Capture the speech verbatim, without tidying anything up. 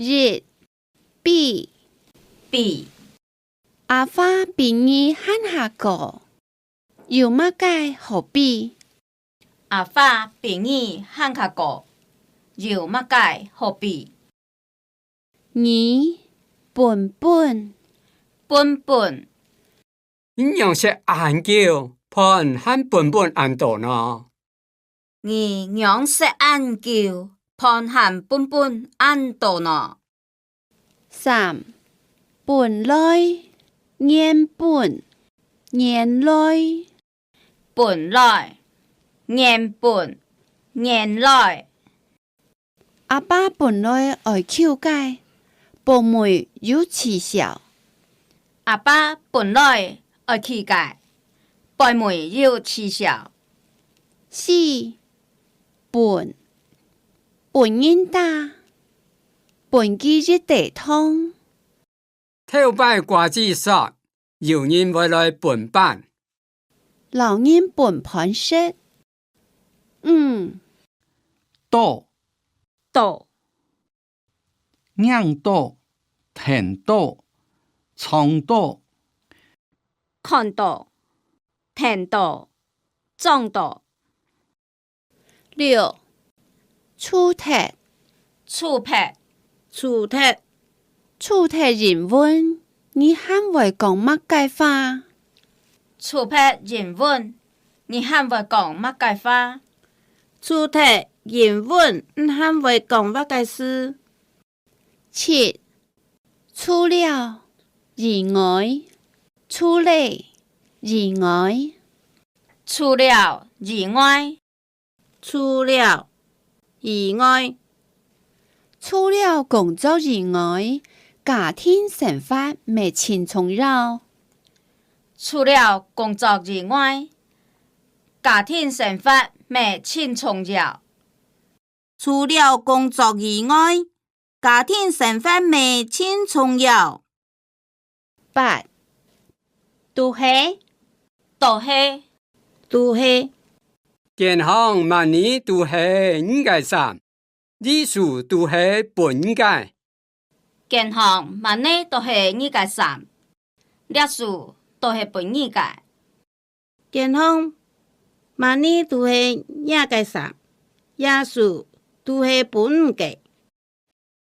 一、比。比。阿花比你還較高，有麼个好比？阿花比你還較高，有麼个好比？ 二、本本。本本。你仰識恁久，飯還本本恁多呢？你仰識恁久，飯還本本恁多呢？三、本來。原本。原來。本來。原本。原來。 阿爸本來愛求个，背尾又恥笑。阿爸本來愛求个，背尾又恥笑。四、分。分人打，分佢一垤糖。 頭擺瓜子煞，有人會來分粄。摎人分飯食。五、到。到。䀴到，跈到，撞到。看到，跈到，撞到。 六、除忒。除忒。除忒。除忒英文，你還會講麼个話？除忒英文，你還會講麼个話？除忒英文，你還會講麼个事？ 七、除了、以外。除了、以外。除了、以外。除了、以外。除了工作以外，家庭生活乜盡重要。除了工作以外，家庭生活乜盡重要。 除了工作以外，家庭生活乜盡重要。八、都係。都係。都係。間項麼人都係你个衫，禮數都係分你个。間項麼人都係你个衫，禮數都係分你个。 間項麼人都係若个衫，禮數都係分你个。